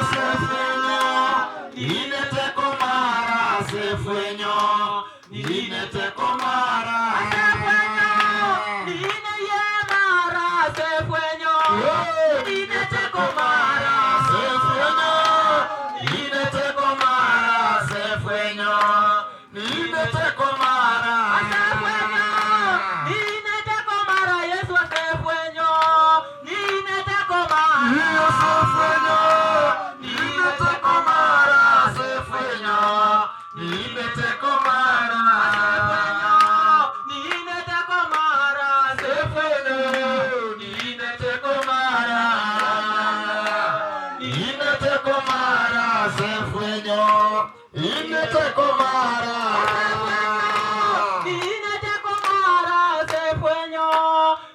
Asefwenyo, in e teko mara, asefwenyo, in e teko mara. Asefwenyo, in e yie mara, asefwenyo, in e teko mara. Asefwenyo, in e teko mara, asefwenyo, in e teko mara. Asefwenyo, in e teko mara, Yesu asefwenyo, in e teko mara. Asefwenyo, in e teko mara, asefwenyo, in e teko mara. Asefwenyo, in e teko mara, Asefwenyo, in e teko mara. In e teko mara, asefwenyo, in e teko mara. In e teko mara, asefwenyo,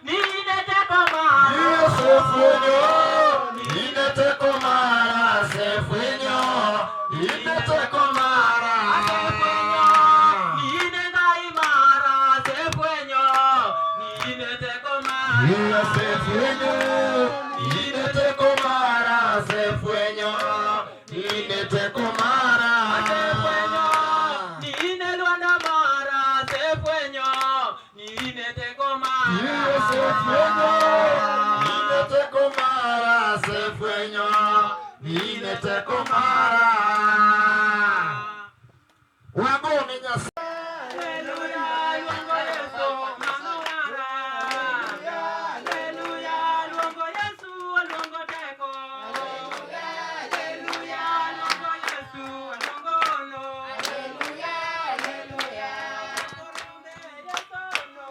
in e teko mara. Asefwenyo, in e teko mara, asefwenyo, in e teko mara. Asefwenyo, in e Ngai mara, asefwenyo, in e teko mara. Asefwenyo, in e teko mara, asefwenyo, in e teko mara. Asefwenyo, in e lwanda mara, asefwenyo, in e teko mara. Asefwenyo, in e teko mara, asefwenyo, in e teko mara. Wagone Nyasaye. Haleluya, luongo Yesu, mano wara. Haleluya, luongo Yesu, luongo teko. Haleluya, luongo Yesu, luongo lo. Rombe Yesu no.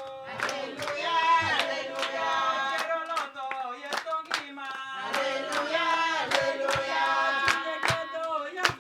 Chiero lotho Yesu ngima. Chunye kedo Yesu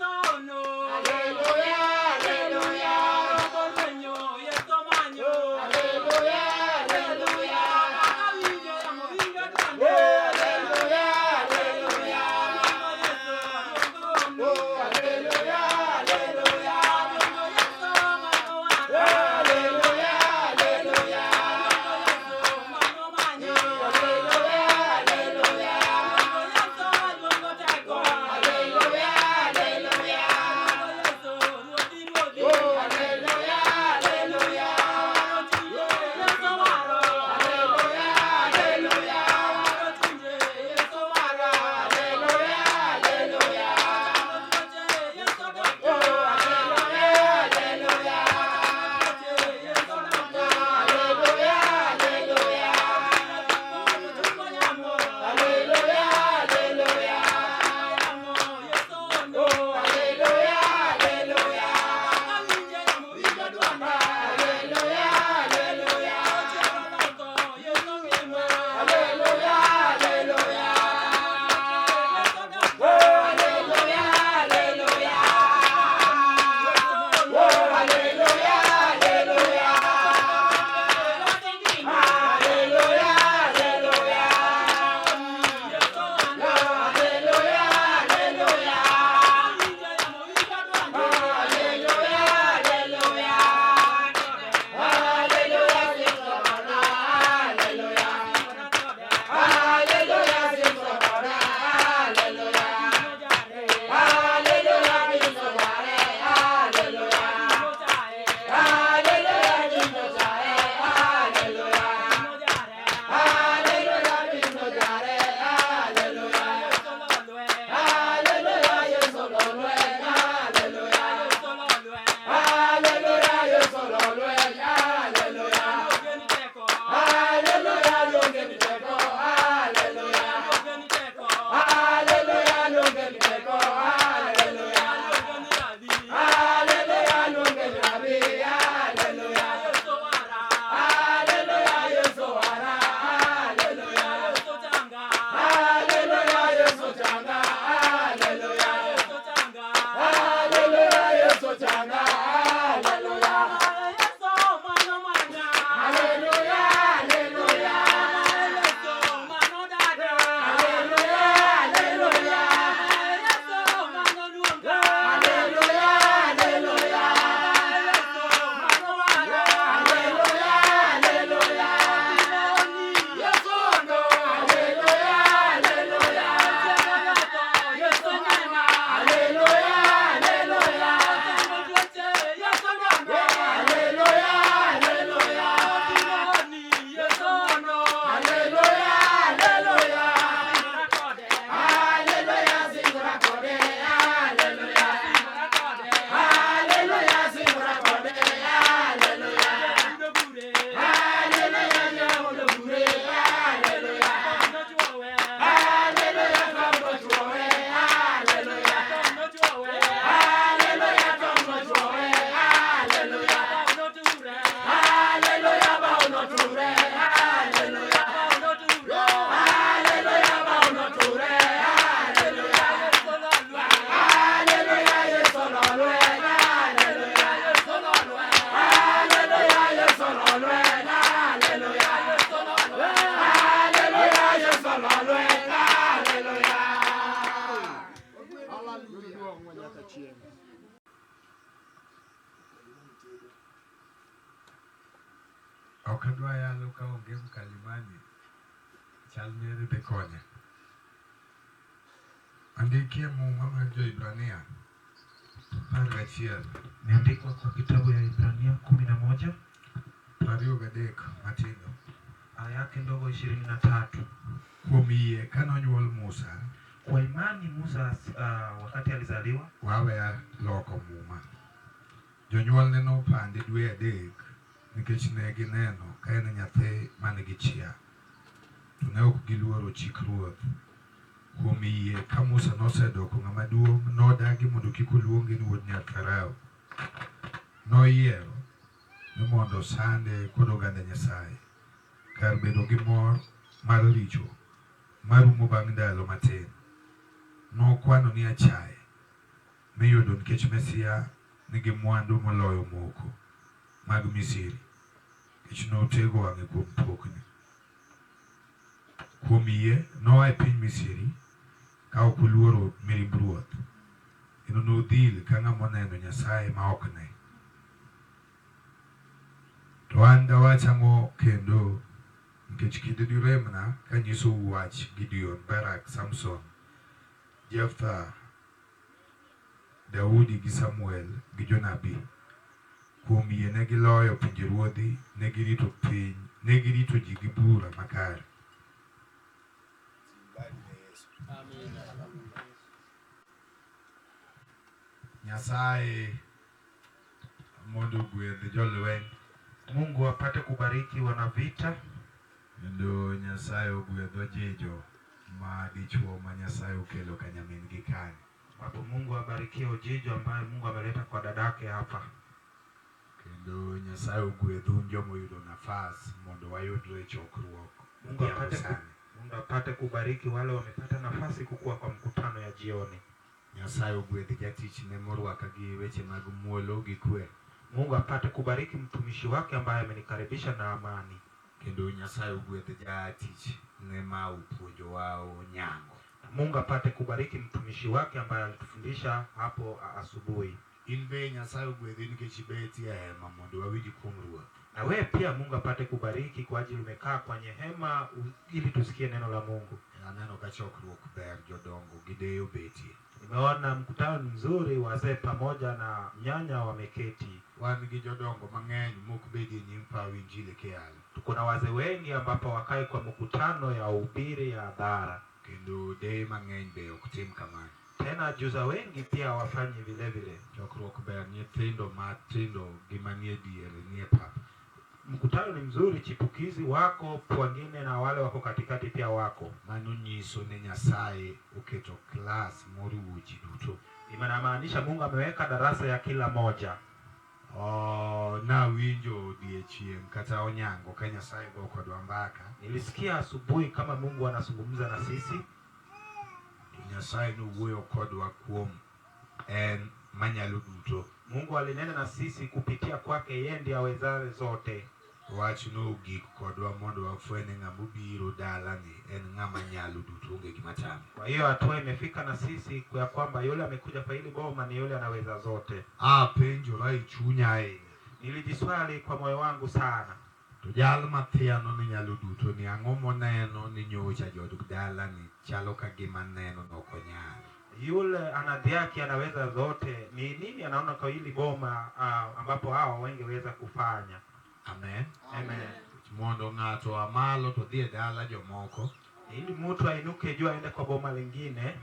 Solo lweny, haleluya. Duong' ma nyaka chieng'. Ok adwa yalo ka onge mkalimani. Chal ni dhi konya. Andikie Muma mar Jo-Hibrania 11 Imeandikwa kwa kitabu ya Ibrania 11 23 matindo. Aya yake ndogo 23. Kuom yie ka nonyuol Musa, Kwa imani Musa wakati alizaliwa waweya loko Muma. Jonyuolne nopande dwe 3 nikech ne gineno ka en nyathi man gi chia. To ne ok giluoro chik ruoth. Kuom yie ka Musa nosedoko ng'ama duong', nodagi mondo kik oluonge ni wuod nyar Farao. Noyiero ni mondo osande kod oganda Nyasaye, kar bedo gi mor mar richo marumo bang' ndalo matin. Nokwano ni achaye miyudo nikech Mesia nigi mwandu moloyo moko mag Misri, nikech notego wang'e kuom pokne. Kuom yie noa e piny Misri ka ok oluoro mirimb ruoth, kendo nodhil ka ng'ama oneno Nyasaye ma ok ne. To an dawach ang'o kendo nikech kinde diremna kanyisou wach Gideon, Barak, Samson, Jeftha, Daudi gi Samuel gi jonabi. Kuom yie ne giloyo pinjeruodhi, ne girito piny, ne girito ji gi bura makare. Nyasaye mondo ogwedh jolweny Mungu apate kubariki wanavita kendo Nyasaye ogwedh ojijo ma dichuo ma Nyasaye okelo ka nyamin gi kani. Ambapo Mungu abarikie Ojijo ambaye Mungu ameleta kwa dadake hapa. Kendo Nyasaye ogwedh un joma oyudo nafas mondo wayudre e chokruok Mungu odhiambo apate, sani. Mungu apate kubariki wale wamepata nafasi kukua kwa mkutano ya jioni. Nyasaye ogwedh jatichne morwaka gi weche mag muolo gi kwe. Mungu apate kubariki mtumishi wake ambaye amenikaribisha na amani. Kendo Nyasaye ogwedh jatichne ma opuonjowa Onyango. Na Mungu apate kubariki mtumishi wake ambaye alitufundisha hapo asubuhi. In be Nyasaye ogwedhi nikech ibetie e hema mondo wawinj kuom Ruoth. Na wewe pia Mungu apate kubariki kwa ajili umekaa kwenye hema ili tusikie neno la Mungu. Aneno ka chokruok ber jodongo gi deye obetie. Nimeona mkutano ni mzuri, wazee pamoja na nyanya wameketi. Wan gi jodongo mang'eny mok bedi e nyim paw injili kiyalo. Tuko na wazee wengi ambapo wakae kwa mkutano ya ubiri ya hadhara. Kendo deye mang'eny be ok tim kamano. Tena juza wengi pia hawafanyi vile vile. Chokruok ber nyithindo matindo gi manie diere nie pap. Mkutano ni mzuri, chipukizi wako wengine na wale wako katikati pia wako. Mano nyiso ni Nyasaye oketo klas moriwo ji duto. Inamaanisha Mungu ameweka darasa ya kila moja. Oh, nawinjo odiechieng' kata onyango ka Nyasaye go kodwa mbaka. Nilisikia asubuhi kama Mungu anazungumza na sisi. To Nyasaye nowuoyo kodwa kuom en manyalo duto. Mungu alinena na sisi kupitia kwake, yeye ndiye awezaye zote. Wach nogik kodwa mondo wafweny ni ng'ama obiro dalani en ng'ama nyalo duto onge gima tame. Kwa hiyo hatua imefika na sisi ya kwamba yule amekuja kwa hili boma ni yule anaweza zote. Apenjora e chunya ahinya. Nilijiswali kwa moyo wangu sana. To jal mathiano ni nyalo duto ni ang'o moneno ni nyocha jod dalani chalo ka gima neno nok onyal. Yule anadhiaki anaweza zote, ni nini anaona kwa hili boma ambapo hawa wengeweza kufanya? Amen. Amen. Mondo ng'ato oa malo to dhi e dala jomoko Ili mtu ainuke juu aende kwa boma lingine,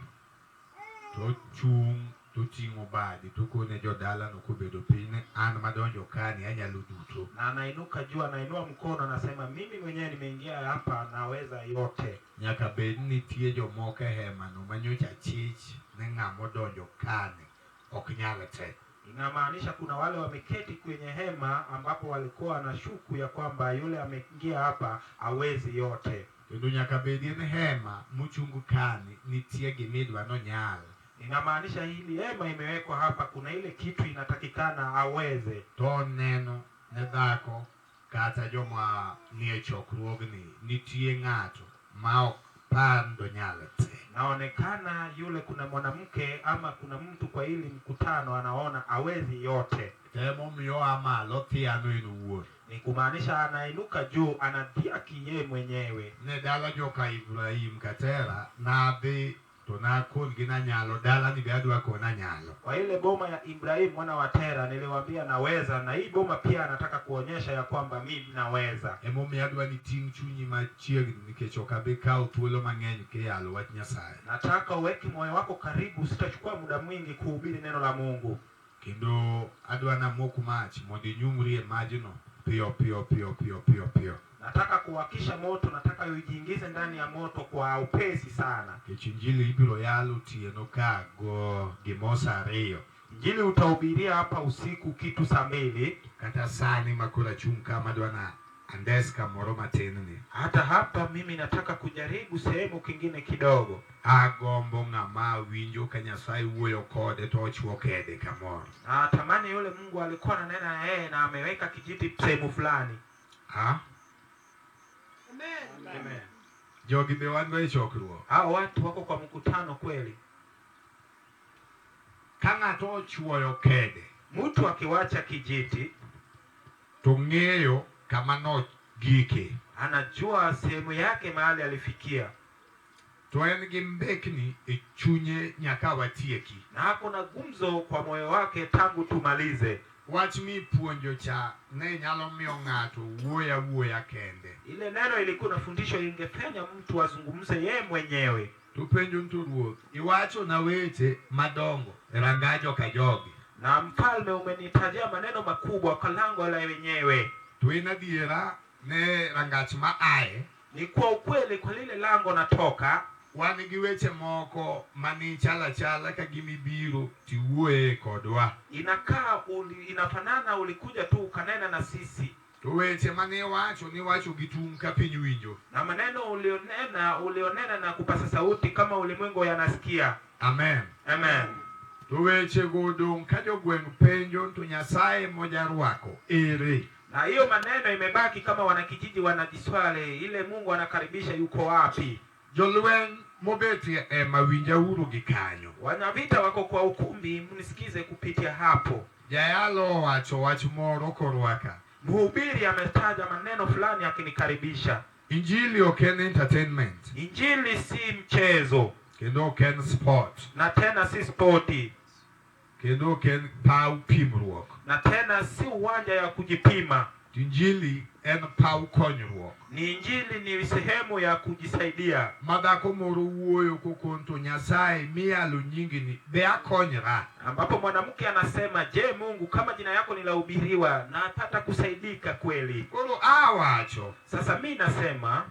to chung' toting'o bade tokone jodalano kobedo piny ni an madonjo kani anyalo duto. Na anainuka juu, anainua mkono, anasema mimi mwenyewe nimeingia hapa, naweza yote. Nyaka bed ni nitie jomoko e hemano manyocha chich ni ng'ama odonjo kani ok nyal te. Inamaanisha kuna wale wameketi kwenye hema ambapo walikuwa na shuku ya kwamba yule ameingia hapa hawezi yote. Kendo nyaka bed ni hema mochung kani nitie gimidwa nonyal. Inamaanisha hili hema imewekwa hapa, kuna ile kitu inatakikana aweze. To neno ne dhako kata joma nie chokruogni nitie ng'ato ma ok apar ni donyal te. Naonekana yule kuna mwanamke ama kuna mtu kwa hili mkutano anaona awezi yote. To emomiyo oa malo thiano en owuon. Ni kumaanisha anainuka juu, anadhiaki ye mwenyewe. Ne dala joka Ibrahim Katera nadhi to nakon-gi nanyalo dalani be adwa kona anyalo. Kwa ile boma ya Ibrahim mwana wa Tera niliwaambia naweza, na hii boma pia anataka kuonyesha ya kwamba mimi naweza. Emomiyo adwa ni ting' chunyi machiegni nikech ok abi kawo thuolo mang'eny kiyalo wach Nyasaye. Nataka uweke moyo wako karibu, sitachukua muda mwingi kuhubiri neno la Mungu. Kendo adwa namok mach mondo inyumri e majno piyo piyo piyo piyo piyo piyo. Nataka kuwakisha moto, nataka ujiingize ndani ya moto kwa upesi sana. Nikech injili ibiro yalo otieno ka go gimo sa 2. Injili utahubiria hapa usiku kitu saa 2. Kata sani makoro achung' ka madwa na andes kamoro matin ni. Hata hapa mimi nataka kujaribu sehemu kingine kidogo. Agombo ng'ama winjo ka Nyasaye wuoyo kode to ochuo kede kamoro. Natamani yule Mungu alikuwa ananena na yeye na ameweka kijiti sehemu fulani. Ha? Amen. Jogi be wan go e chokruok. Hao watu wako kwa mkutano kweli. Ka ng'ato ochuoyo kede Mtu akiwacha kijiti to ng'eyo kama nogike. Anajua sehemu yake mahali alifikia. To en gi mbekni e chunye nyaka watieki. Na hakuna gumzo kwa moyo wake tangu tumalize. Wach mipuonjo cha ne nyalo miyo ng'ato wuoyo awuoya kende. Ile neno ilikuwa nafundishwa ingefanya mtu azungumze yeye mwenyewe. To penjo to ruoth, iwacho na weche madongo e rangaj ok ajogi. Na mfalme, umenitajia maneno makubwa kwa lango la wenyewe. To en adiera ne rangach ma aye. Ni kwa ukweli kwa lile lango natoka. Wan gi weche moko mani chala ka gimibiro tiwuoye kodwa. Inakaa inafanana ulikuja tu ukanena na sisi. To weche mane iwacho niwacho gi tung' ka piny winjo. Na maneno ulionena na kupasa sauti kama ulimwengu yanasikia. Amen. Amen. To weche go dong' ka jogweng' penjo to Nyasaye mojarwako ere. Na hiyo maneno imebaki kama wanakijiji wanajiswali, ile Mungu anakaribisha yuko wapi? Jolweny mobetie ema winjauru gi kanyo. Wanavita wako kwa ukumbi, mnisikize kupitia hapo. Jayalo owacho wach moro korwaka. Mhubiri ametaja maneno fulani akinikaribisha. Injili ok en entertainment. Injili si mchezo. Kendo ok en sport. Na tena si sporti. Kendo ok en paw pimruok. Na tena si uwanja ya kujipima. Injili en paw konyruok. Ni injili ni sehemu ya kujisaidia. Ma dhako moro wuoyo kokon to Nyasaye miyalo nyingi ni be akonyra. Ambapo mwanamke anasema, je, Mungu kama jina yako nilahubiriwa napata kusaidika kweli? Koro awacho. Sasa mi nasema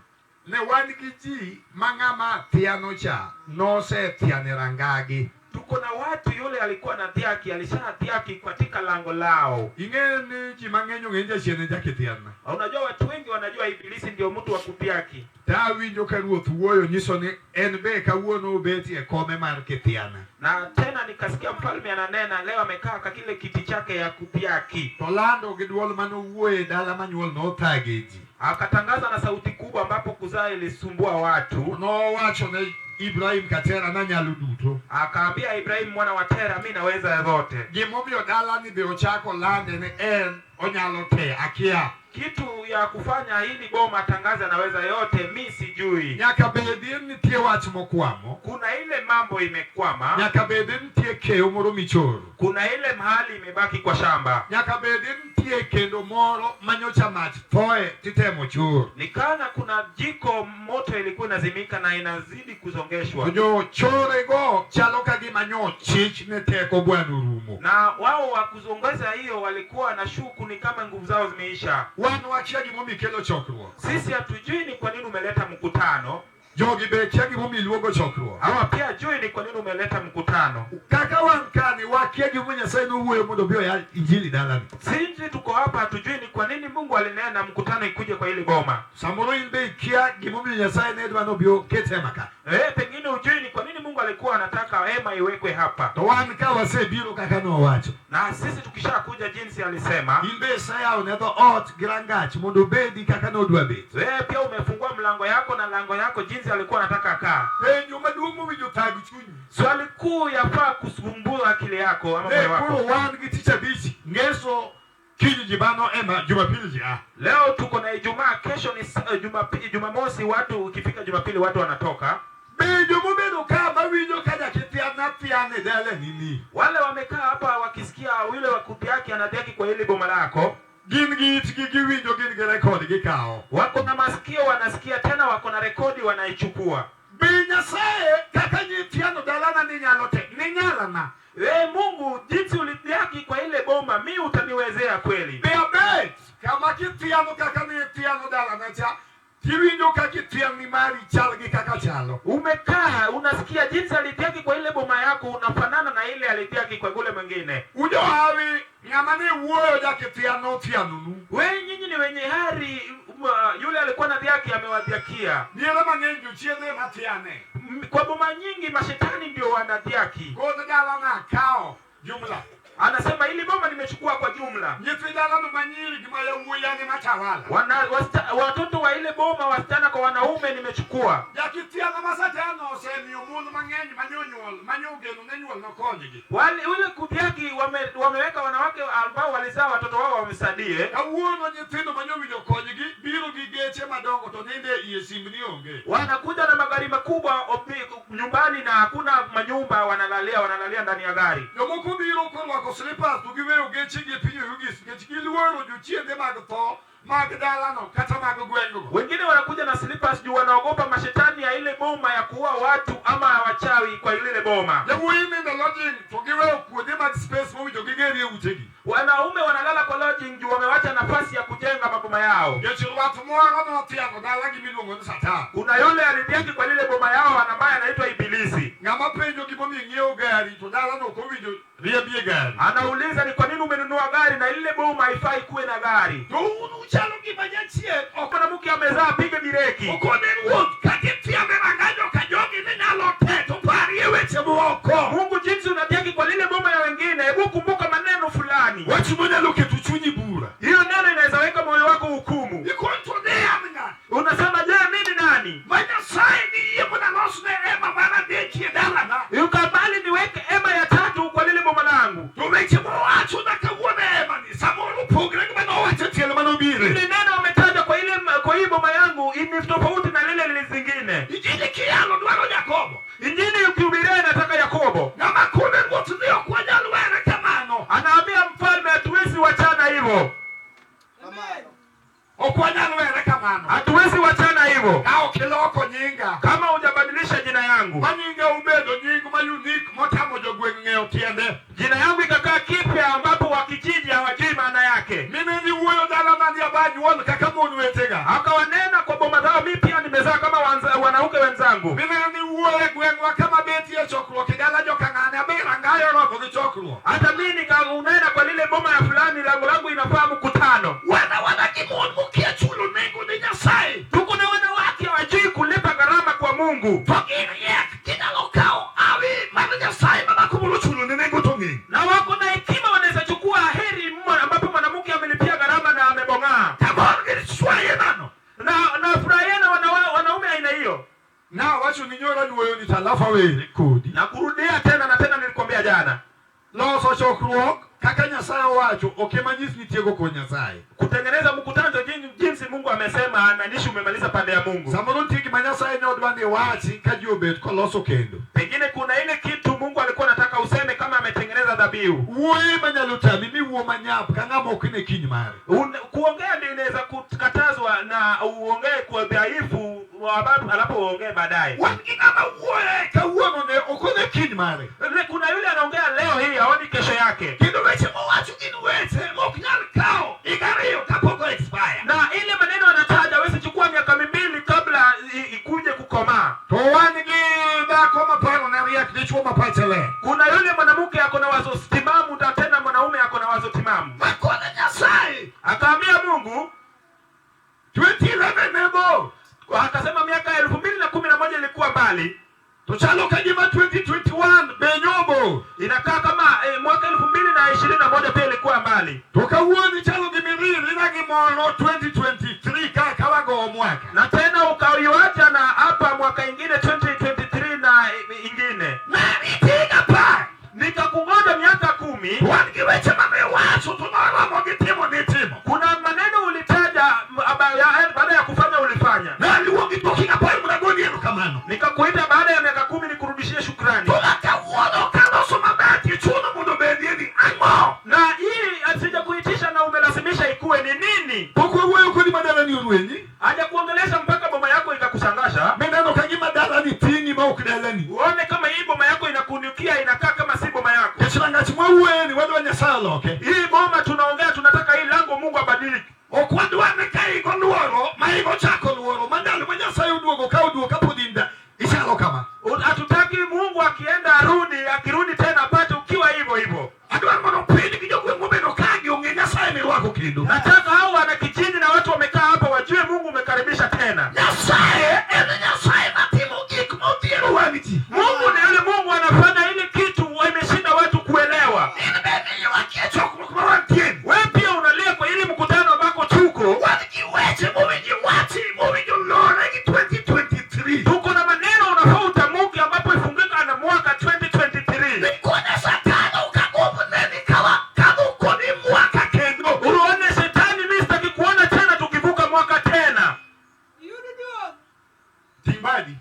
ne wan gi ji ma ng'ama thiano cha nosethiane rangagi. Tuko na watu yule alikuwa na dhiaki, alishadhiaki katika lango lao. Ing'eyo ni ji mang'eny ong'e ni jachien en jakithiana. Unajua watu wengi wanajua ibilisi ndio mtu wa kudhiaki. Ta awinjo ka ruoth wuoyo nyiso ni en be kawuono obet e kome mar kithiana. Na tena nikasikia mfalme ananena leo amekaa kwa kile kiti chake ya kudhiaki. To lando gi duol manowuoye dala manyuol nothage ji. Akatangaza na sauti kubwa ambapo kuzaa ilisumbua watu. Nowacho ne Ibrahim Katera nanyalo duto. Akaambia Ibrahim mwana wa Tera, mimi naweza yote. Gimomiyo dala ni be ochako lande ni en onyalo te akia. Kitu ya kufanya hili boma tangaza naweza yote, mi sijui. Nyaka bedi nitie wach mokwamo. Kuna ile mambo imekwama. Nyaka bedi nitie keyo moro michoro. Kuna ile mahali imebaki kwa shamba. Nyaka bedi nitie kendo moro manyocha mach thoe titemo choro. Nikana kuna jiko moto ilikuwa inazimika na inazidi kuzongeshwa. To jo chore go chalo ka gima nyo chich ne teko bwana orumo. Na wao wa kuzongeza hiyo walikuwa na shuku ni kama nguvu zao zimeisha. Wan wakia gimomiyo ikelo chokruok. Sisi hatujui ni kwa nini umeleta mkutano. Jogi be kia gimomiyo iluongo chokruok. Hawa pia jui ni kwa nini umeleta mkutano. Kaka wan kani wakia gimomiyo Nyasaye nowuoyo mondo obi oyal injili dalani. Sisi tuko hapa hatujui ni kwa nini Mungu alinena mkutano ikuje kwa ile boma. Samoro in be ikia gimomiyo Nyasaye ne dwa ni obi oket hema ka. Pengine hujui ni kwa nini Mungu alikuwa anataka hema iwekwe hapa. To wan ka wasebiro kaka nowacho. Na sisi tukishakuja jinsi alisema, In be iseyawone dhoot gi rangach mondo obedi kaka nodwa bet. wewe pia umefungua mlango yako na lango yako jinsi alikuwa anataka kaa. Penjo maduong' mowinjo thag chunyi. Swali kuu yafaa kusumbua akili yako ama Ne moyo koro wako. wan gi tich abich ngeso kiny ji mano ema Jumapili ji a. Leo tuko na Ijumaa, kesho ni Jumamosi. Watu ikifika Jumapili watu wanatoka. Be jomobedo ka mawinjo ka jakithiana thian e dalani ni. Wale wamekaa hapa wakisikia yule wa kudhihaki anadhihaki kwa hili boma lako, Gin gi itgi giwinjo gin gi rekod gikawo. wako na masikio wanasikia, tena wako na rekodi wanaichukua. Be Nyasaye kaka nyithiano dalana ni nyalo te ni nyalana. We Mungu, jinsi ulidhihaki kwa ile boma, mi utaniwezea kweli? Be abet kama kithiano kaka nithiano dalana cha tiwinjo ka kithian ni mari chal gi kaka chalo. Umekaa unasikia jinsi alidhihaki kwa ile boma yako, unafanana na ile alidhihaki kwa yule mwingine. Ujohawi ng'ama ne wuoyo jakithian othianonu. We nyinyi ni wenye hari, yule alikuwa na dhihaki amewadhihakia. Miere mang'eny jochiende ema thiane. Kwa boma nyingi mashetani ndio wanadhihaki. Kod dalana akawo jumla. Anasema hili boma nimechukua kwa jumla. Nyithi dalano manyiri gi ma yawuoyi an ema tawala. Watoto wa ile boma, wasichana kwa wanaume nimechukua. Jakithiano ma Satan osemiyo mon mang'eny manyonyuol manyogeno ne nyuol nokonygi. Wale ule kudhihaki wameweka wanawake ambao walizaa watoto wao wamsadie. Kawuono nyithindo manyowinjo konygi biro gi geche madongo to ninde iye simbni onge. Wanakuja na magari makubwa nyumbani na hakuna manyumba, wanalalia ndani ya gari. Jomoko biro korwako slippers to giweyo gechegi e piny oyugis nikech giluoro jochiende mag tho mag dalano kata mag gweng'go. Wengine wanakuja na slippers juu wanaogopa mashetani ya ile boma ya kuua watu ama wachawi kwa ile boma. Yawuoyi nindo lodging to giweyo kuonde mag space mowinjo gigerie utegi. Wanaume wanalala kwa lodging juu wamewacha nafasi ya kujenga maboma yao. Nikech rwath moro nothiano dalagi miluongo ni Satan. Kuna yule alidhihaki kwa lile boma yao ambaye anaitwa Ibilisi. Ng'ama penjo gimomiyo ing'iewo gari to dalano ok owinjo riembie gari. Anauliza ni kwa nini umenunua gari na lile boma haifai kuwe na gari. To un uchalo gima jachien ok Mwanamke amezaa pige bireki. ok one ruoth kata ithiame rangaj ka jogi ni nyalo te to parie weche moko. Mungu, jinsi unadhihaki kwa lile boma ya wengine, hebu kumbuka maneno fulani. Wach monyalo keto chunyi bura. Hiyo neno inaweza weka moyo wako hukumu. Ikon to ne an ng'a? Unasema je, mimi nani? Ma Nyasaye ni yie mondo alosne hema mar adek e dalana. Ukabali niweke hema ya tatu kwa lile boma langu. To weche mowacho na kawuono e hemani samoro opogre gi manowacho e tielo manobire. Ile neno ametaja kwa ile kwa hii boma yangu ni tofauti na lile lile zingine. Injili kiyalo dwaro Jakobo. Injili ukihubiria inataka Yakobo. Ng'ama kone ruoth ni ok wanyal were kamano. Anaambia mfalme hatuwezi wachana hivyo. Ok wanyal were kamano. Hatuwezi wachana hivyo. Ka ok iloko nyinga. Kama hujabadilisha jina yangu. Ma nyinga obedo nying ma unique motamo jogweng' ng'eyo tiende. Jina yangu ikakaa kipya ambapo wakijiji hawajui maana yake. Mine ni wuoyo dalana ni aba nyuol kaka mon wetega. Akawanena kwa boma zao, mimi pia nimezaa kama wanauke wenzangu. Mine ni wuoyo e gweng'wa kama betie chokruok e dala jokang'ane abe rangayo romo gi chokruok. Hata mimi nikaunena kwa lile boma ya fulani, lango langu inafaa mkutano. Wana gi mon mokia chulo nengo ne Nyasaye. Tuko na wanawake hawajui kulipa gharama kwa Mungu. To giriek ginyalo kawo awi mar Nyasaye ma dhako moro chulo ne nengo to ng'eng'. Na wako na hekima, wanaweza chukua heri ambapo mwanamke amelipia gharama na amebong'aa. Tamor gi swaye nano. Na furahia na wanaume aina hiyo. Na wacho ni nyoro wuoyo ni talafa were kodi. Na kurudia tena na tena nilikwambia jana. Loso chokruok kaka Nyasaye owacho ok ema nyis ni tieko kod Nyasaye. Kutengeneza mkutano jinsi Mungu amesema haimaanishi umemaliza pande ya Mungu. Samoro nitie gima Nyasaye ne odwa ni iwachi ka ji obet koloso kendo. Pengine kuna ile kitu Mungu alikuwa anataka useme kama ametengeneza dhabihu. Wuoyo manyalo tami miwuo manyap ka ng'ama ok ne kiny mare. Kuongea ndio inaweza kukatazwa na uongee kwa dhaifu alapo uongee baadaye. Wan gi ng'ama wuoye kawuono ne ok one kiny mare. Kuna yule anaongea leo hii haoni kesho yake. Kendo weche mowacho gin weche mok nyal kawo higa ariyo kapok o expire. Na ile maneno anataja hawezi chukua miaka miwili kabla ikuje kukomaa. To wan gi dhako maparo ne riek dichuo ma pache ler. Kuna yule mwanamke ako na wazo timamu na tena mwanaume ako na wazo timamu. Makone Nyasaye Akaambia Mungu 2011 nego akasema miaka 2011 ilikuwa mbali. To chalo ka gima 2021 be nyobo. Inakaa kama mwaka 2021 pia ilikuwa mbali. To kawuono ichalo gi miriri na gimoro 2023 ka kawago mwaka. Na tena ukaiacha na hapa mwaka ingine 2023 na ingine. Na itiga pa. Nikakungoja miaka 10. Wan gi weche mane iwacho to noromo gi timo nitimo. Kuna maneno ulitaja baada ya kufanya ulifanya. Naluongi tok higa apar mondo agoni erokamano. Nikakuita baada ya miaka 10 nikurudishie shukrani. To kawuono kaloso maber tichuno mondo obedie ni ang'o? Na hii asijakuitisha na umelazimisha ikuwe ni nini? Pok wawuoyo kodi ma dalani orwenyi. Hajakuongelesha mpaka boma yako ikakushangasha. Mineno ka gima dalani ting'i ma ok dalani. Uone kama hii boma yako inakunukia inakaa kama si boma yako. Nikech rangach mwawuoyeni wadwa Nyasaye oloke. Hii boma tunaongea tunataka hii lango Mungu abadilike. Ok wadwa ni ka igo luoro ma igo chako luoro ma ndalo ma Nyasaye oduogo ka oduogo kapod in da ichalo kama. Hatutaki Mungu akienda arudi, akirudi tena apate ukiwa hivyo hivyo. Adwaro mondo piny gi jogweng' mobedo ka gi ong'e Nyasaye mirwako kendo. Nataka hao wanakijiji na watu wamekaa hapa wajue Mungu umekaribisha tena. Nyasaye en Nyasaye matimo gik modhiero wang' ji. Mungu ni yule Mungu anafanya ile kitu imeshinda watu kuelewa. In bende ywak e chokruok ma wantie. Wewe pia unalia kwa ile mkutano ambako tuko. Wan gi weche mowinjo wachi mowinjo lore gi 2023. Tuko na maneno unafaa utamuke ambapo ifungika na mwaka 2023. Nikone Satan ok agomb neni kawa kadho kodi mwaka kendo. Uone shetani, mimi sitaki kuona tena tukivuka mwaka tena. Timbadi.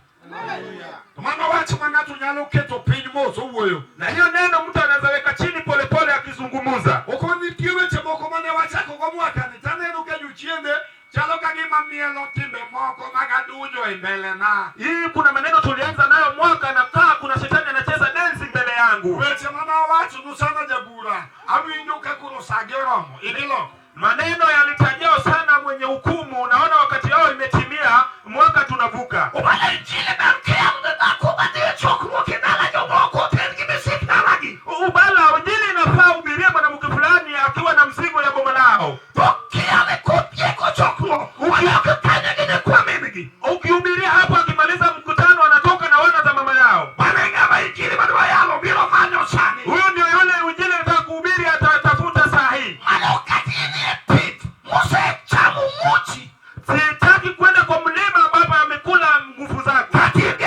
To mano wach ma ng'ato nyalo keto piny mos owuoyo. Na hiyo neno mtu anaweza weka chini polepole akizungumza. Ok nitie weche moko mane wachako go mwakani taneno ka jochiende chalo ka gima mielo timbe moko mag adunjo e mbele na. Hii kuna maneno tulianza nayo mwaka na kaa kuna shetani anacheza densi mbele yangu. Weche mane awachonu sana jabura awinjo ka koro sagi oromo idhi loko. Maneno yalitajao sana mwenye hukumu, naona wakati wao imetimia, mwaka tunavuka. Obala injili ber kiyalo ne dhako madhi e chokruok e dala jomoko to en gi misik dalagi. Ubala injili inafaa ubirie mwanamke fulani akiwa na mzigo ya boma lao. To kiyale kotieko chokruok odok kanyo gi nyikwa min-gi. Ukihubiria hapo, akimaliza mkutano anatoka na wana za mama yao. Mano e ng'ama injili madwa yalo biro manyo sani. Huyo ndio yule injili nataka kuhubiri, atatafuta saa hii. Mano kata idhi e pith mosechamo muchi. Sitaki kwenda kwa mlima ambapo amekula nguvu zake. Kata in gi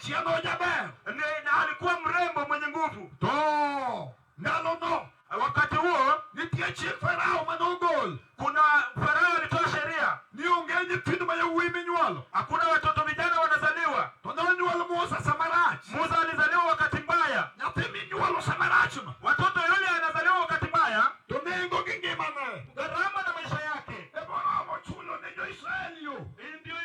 Chia nojaber. Na alikuwa mrembo mwenye nguvu. To ndalono Wakati huo nitie chik Farao manogol kuna Farao alitoa sheria, ni onge nyithindo ma yawuoyi minywolo. Hakuna watoto vijana wanazaliwa. To nonywol Musa sama rach. Musa alizaliwa wakati mbaya. Nyathi minywolo sama rachno. Watoto yule anazaliwa wakati mbaya, To nengo gi ngimane. Gharama na maisha yake Emoromo chulo ne jo-Israel yo. Ndio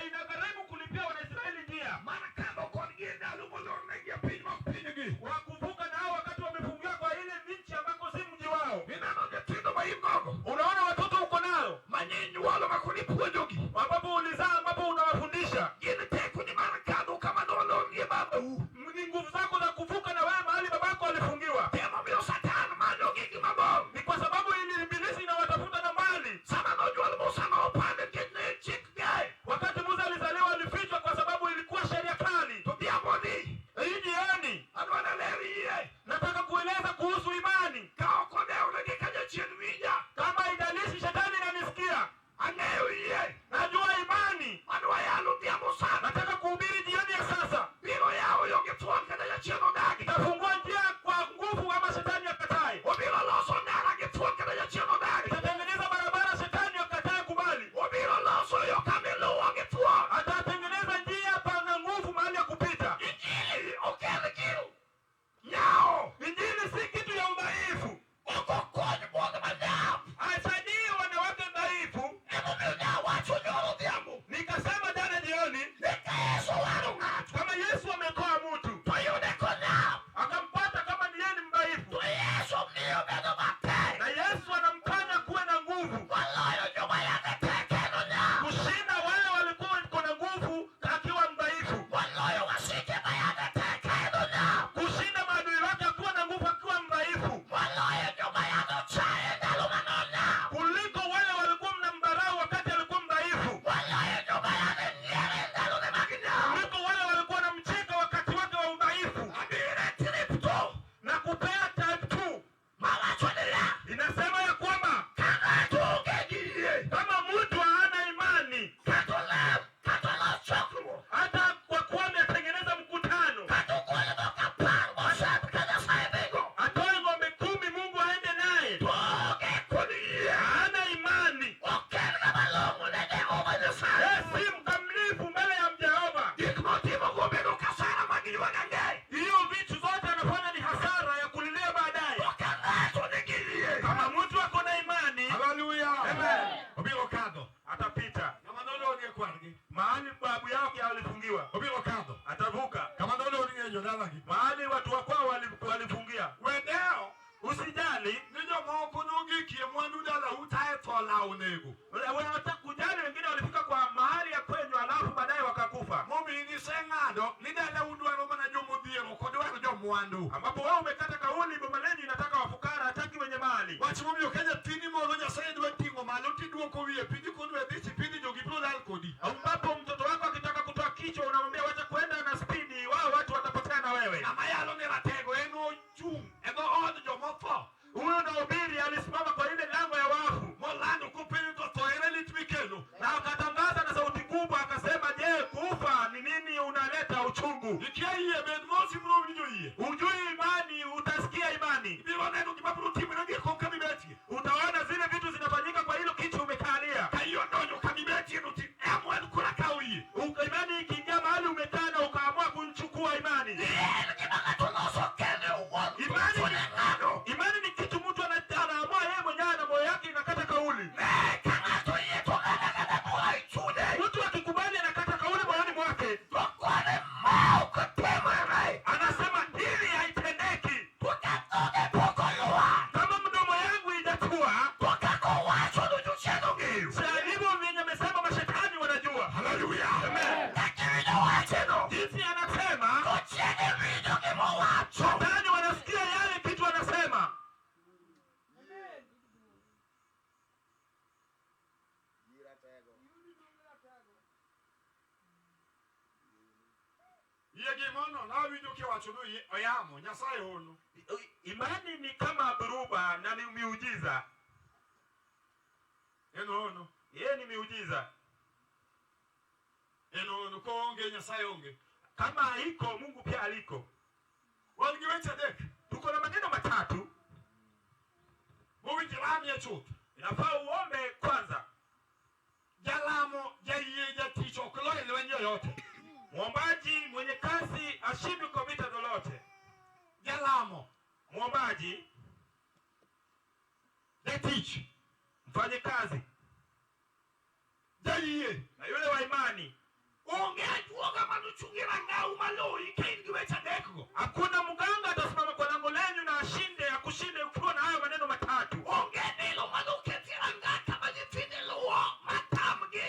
inagharimu kulipia Wanaisraeli njia Mar kadho kodgi e ndalo molornegi e piny ma pinygi. Wakuvuka nao wakati wamefungiwa kwa ile nchi ambako si mji wao. Ineno nyithindo ma in gogo. Unaona watoto uko nao Ma ninywolo ma koro ipuonjogi. Ambapo ulizaa, ambapo unawafundisha. Gin tekoni mar kadho kama nolornie babau. Ni nguvu zako za kuvuka na wewe mahali babako alifungiwa. Emomiyo Satan manyogi gi mabor. Ni kwa sababu ili ibilisi inawatafuta na mbali. Sama nonywol Musa nopande nikech ne chik ger. Wakati Musa alizaliwa alifichwa kwa sababu ilikuwa sheria kali. To odhiamboni Hii jioni adwa naler yie. Nataka kueleza kuhusu imani. Ka ok odewne ka jachien winja. Kama haijalishi shetani inanisikia. Ang'eyo yie. Najua imani. Adwa yalo odhiambo sana. Nataka kuhubiri jioni ya sasa. Biro yawo yo gi thuon kata jachien odagi. Itafungua njia kwa nguvu ama shetani akatae. Obiro loso ndara gi thuon kata jachien odagi. Itatengeneza barabara shetani akatae kubali. Obiro loso yo kama iluwo gi thuon. Atatengeneza njia pana nguvu mahali ya kupita. Injili ok en gir nyawo. Injili si kitu ya udhaifu. Ok okony mon manyap. Hasaidii wanawake dhaifu. Emomiyo nyawacho nyoro odhiambo. Nikasema jana jioni Ni ka Yesu owaro ng'ato. kama Yesu amekoa mtu To yude konyap. akampata kama ni yeye ni mdhaifu, To Yesu miyo bedo matek. na Yesu anamfanya kuwe na nguvu Moloyo joma yande tek en onyap. kushinda wale walikuwa wako na nguvu akiwa mdhaifu, Moloyo wasike ma yande tek en onyap. kushinda maadui wake akiwa na nguvu akiwa mdhaifu, Moloyo joma yande ochaye ndalo mane onyap. kuliko wale walikuwa mnamdharau wakati alikuwa mdhaifu, Moloyo joma yande nyiere ndalone mag nyawo. kuliko wale walikuwa wanamcheka wakati wake wa udhaifu. Abire trip to Na kupea type 2 mawacho niya. Inasema ya kwamba Ka ng'ato onge gi yie. kama mtu hana imani, Kata olem, kata olos chokruok. Hata kwa kuwa ametengeneza mkutano, Kata ogol dhok 10 mosem ka Nyasaye nigo. Atoe ng'ombe 10 Mungu aende naye, To onge kod yie. Hana imani. Ok en ng'ama long'o ne Jehova Nyasaye. Yeye si mkamilifu mbele ya Jehova. Gik motimogo bedo kasara mag ywago ang'e. Hiyo vitu zote anafanya ni hasara ya kulilia baadaye. To ka ng'ato nigi yie. Kama mtu ako na imani, Haleluya. Amen. Obiro kadho. Atapita. Kama nolorie kwargi. Mahali babu yake alifungiwa. Obiro kadho. Atavuka. Kama nolorie jodalagi. Mahali watu wa kwao walifungia. Wedeo. Usijali ni jomoko nogikie mwandu dalau tae tho law nego. Wewe hata kujali wengine walifika kwa mahali ya kwenyu alafu baadaye wakakufa. Momiyo niseng'ado ni dalau dwaro mana jomodhier ok odwar jomwandu. Ambapo wewe umekata kauli boma lenyu inataka wafukara hataki wenye mali. Wach momiyo ka nyathini moro Nyasaye dwa ting'o malo tiduoko wiye piny kodwa dhi sipindi jogi biro lal kodi. Ambapo mtoto wako akitaka kutoa kichwa unamwambia wacha kwenda na spidi, wao watu watapotea na wewe. Ng'ama yalo ni ratego en ochung' e dho od jomotho. Huyo nahubiri alisimama kwa ile lango ya wafu. Molando kopenjo to tho ere lit mikelo. Na akatangaza na sauti kubwa akasema, je, kufa ni nini unaleta uchungu? Ikia yie bed mos ibiro winjo yie. Ujui imani, utasikia imani. Ibiro neno gima biro timore gi kom kama ibetie. Utaona zile vitu zinafanyika kwa hilo kitu umekalia. Ka yie odonjo kama ibetie no ti amwen kura kawo yie. Imani ikiingia mahali umekaa na ukaamua kumchukua imani. Yie en gima ng'ato loso kende owuon. Ng'ado. Imani ni kitu mtu anaamua yeye mwenyewe na moyo yake inakata kauli. Ne ka ng'ato yie to ng'ado ang'ada bura e chunye. Mtu akikubali anakata kauli moyoni mwake. To kone ma ok otimore. Anasema hili haitendeki. To ka dhoge pok oywak. Kama mdomo yangu haijatua, To kaka owacho no jochiend ong'eyo. si alivyo vyenye amesema mashetani wanajua. Haleluya. Amen. Kaka iwinjo wacheno. Jinsi anasema, Jochiende winjo gimowacho. Shetani wanasikia yale kitu anasema. Yie gimono nawinjo kiwacho ni oyamo Nyasaye hono. Imani ni kama dhoruba na ni miujiza. En hono. Yeye ni miujiza. En hono koonge Nyasaye onge. Kama haiko, Mungu pia aliko. Wan gi weche adek. Tuko na maneno matatu. Mowinjo ilamie chuth. Inafaa uombe kwanza. Jalamo, jayie, jatich ok lo e lweny yoyote. Mwombaji mwenye kazi ashindwi kwa vita lolote. Jalamo, Mwombaji, jatich, mfanye kazi jayie. na yule wa imani. Onge ajuoga manochung' e rang'au maloyi ka in gi weche adekgo. Hakuna mganga atasimama kwa lango lenyu na ashinde akushinde ukiwa na hayo maneno matatu. Onge nilo manoketi e ranga kama nyithindo luwo matamgi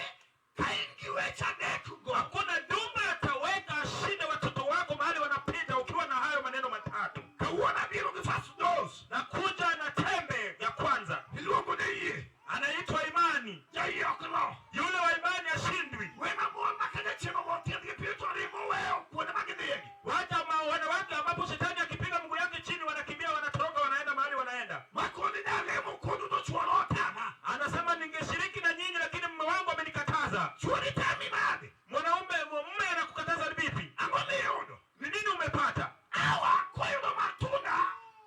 ka in gi weche adekgo. Hakuna duma ataweka ashinde watoto wako mahali wanapita ukiwa na hayo maneno matatu. Kawuono abiro gi first dose. Na kuja na tembe ya kwanza Iluongo ni yie. anaitwa imani. Jayie ok lo. Yule wa imani ashindwi. We mamon ma ka jachien ogo tiendgi piny to ringo weyo kuonde ma gidhiyegi. Wacha wanawake ambapo shetani akipiga mguu yake chini wanakimbia, wanatoroka, wanaenda mahali wanaenda. Makoni ne alemo kodu to chuora otama. Anasema ningeshiriki na nyinyi, lakini mume wangu amenikataza. Chuori tami nade? Mwanaume mume anakukataza vipi? Ang'o miyudo? Ni nini umepata? Hawa koyudo matunda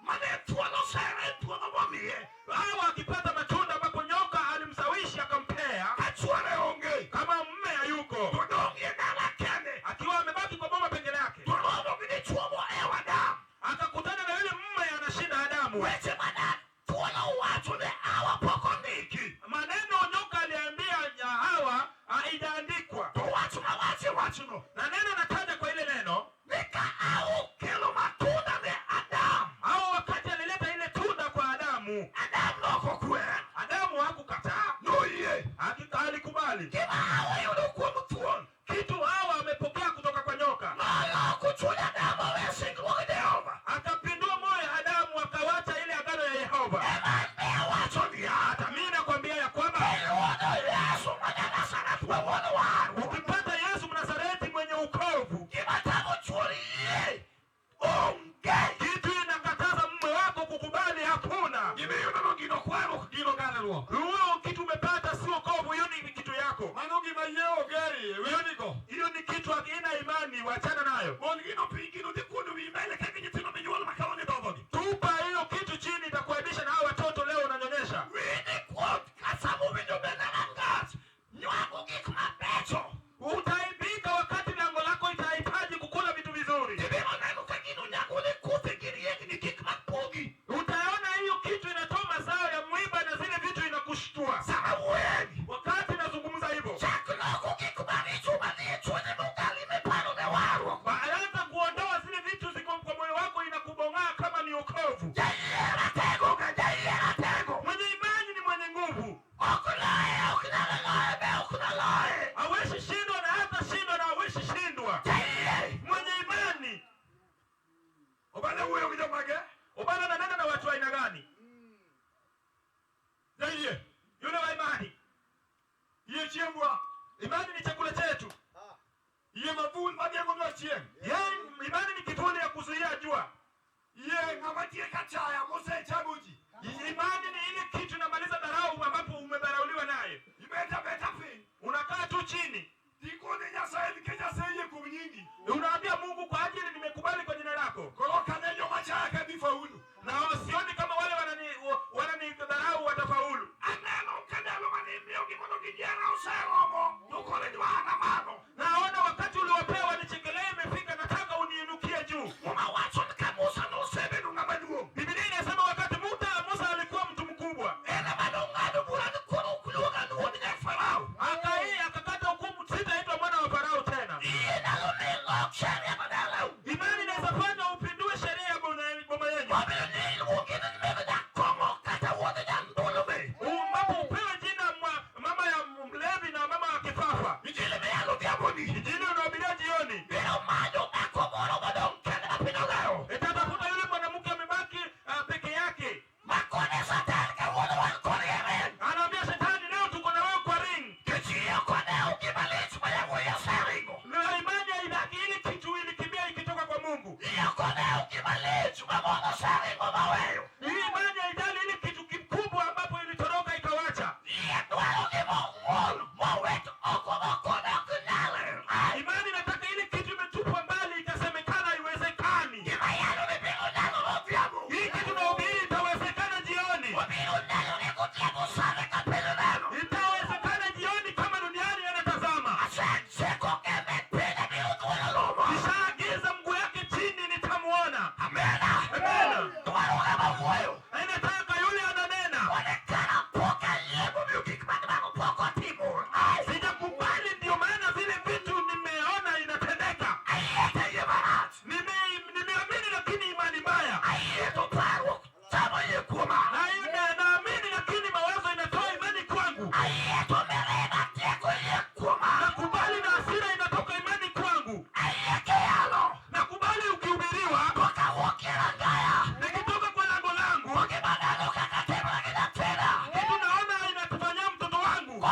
mane thuol osere e puodho momiye. Hawa akipata matunda ambapo nyoka alimsawishi akampea, Ka chuore onge. kama mume hayuko, To dong' e dala kende. akiwa amebaki kwa boma peke yake, To romo gi dichuo mohewo Adam. akakutana na yule mume anashinda Adamu. Weche mane thuol owacho ne Hawa pok ondiki. Maneno nyoka aliambia ya Hawa haijaandikwa, To wach mawacho e wachno. na neno nataja kwa ile neno Ni ka Hawa okelo matunda ne Adam. Hawa wakati alileta ile tunda kwa Adamu, Adam nokokwer. Adamu hakukataa, Noyie. hakika alikubali. Gima Hawa oyudo kuom thuol. Kitu Hawa amepokea kutoka kwa nyoka, Noloko chuny Adam owe singruok gi Jehova. akapindua moyo Adamu, akawacha ile agano ya Yehova. Ema ne awacho niya. Hata mimi nakwambia ya kwamba Iluono Yesu ma ja-Nazareth we wuon warruok. ukipata Yesu Mnazareti mwenye ukovu, Gima tamo chuori yie onge. kitu inakataza mume wako kukubali hakuna. Gima iyudo no gino kwarruok gino galruok. Huyo kitu umepata si wokovu, hiyo ni kitu yako, Mano gima yie onge iye wenigo. hiyo ni kitu hakina imani, wachana nayo. Gol gino piny gino dhi kuodo wiyi mbele kaka nyithindo minyuolo ma kawuono idhodhogi. Tupa hiyo kitu chini, itakuaibisha na hao watoto leo unanyonyesha. Wiyi kuot ka sama owinjo bed e rangach nywago gik mabecho. Utaibika wakati lango lako itahitaji kukula vitu vizuri. Ibiro neno ka gino nyagone kuthe gi riekni gik mapogi. Utaona hiyo kitu inatoa mazao ya mwiba na zile vitu inakushtua. Sama wuoyeni. Wakati nazungumza hivyo, Chak loko gik maricho manie chunye mogali miparo ne warruok. anza kuondoa zile vitu ziko kwa moyo wako inakubong'aa kama ni ukovu. Jayie ratego ga jayie ratego. Mwenye imani ni mwenye nguvu, Ok loye ok nyal loye be ok noloye. hawezi shindwa na hata shindwa na hawezi shindwa. Jayie. Mwenye imani. Obala wuoyo gi jomage? Obana nanena na watu wa aina gani? Jayie. Yule wa imani. Yie chiembwa. Imani ni chakula chetu. Yie mavul mageng'onwa chieng'. Yeye imani ni kivuli ya kuzuia jua. Yie ng'ama tie ka chaya mosechago ji. Imani ni ile kitu inamaliza dharau ambapo umedharauliwa naye. Ibet abeta piny. Unakaa tu chini, Tikone Nyasaye nikech aseyie kuom nyingi. unaambia Mungu, kwa ajili nimekubali kwa jina lako, Koro ok ane joma chaya ka dhi faulu. na sioni kama wale wanani dharau watafaulu. Aneno ka ndalo mane imiyogi mondo gijiera oseromo to koro idwara malo. Naona wakati uliwapewa wanichekelee imefika, nataka uniinukie juu. Muma wacho ni ka Musa nosebedo ng'ama duong'. Biblia inasema wakati Musa alikuwa mtu mkubwa, En ema nong'ado bura ni koro ok luonga ni wuod nyar Farao. akai akakata hukumu, sitaitwa mwana wa Farao tena. Iyie nyalo miyo lok sheria ma dalau. Imani inaweza fanya upindue sheria ya boma yenyu, Omiyo ne iluongi ni meg jakong'o kata wuod jandulume. ambapo upewe jina mama ya mlevi na mama ya kifafa. Injili miyalo Nakubali na hasira inatoka imani kwangu. Nakubali ukihubiriwa, nikitoka kwa lango langu, kitu naona inatufanyia mtoto wangu.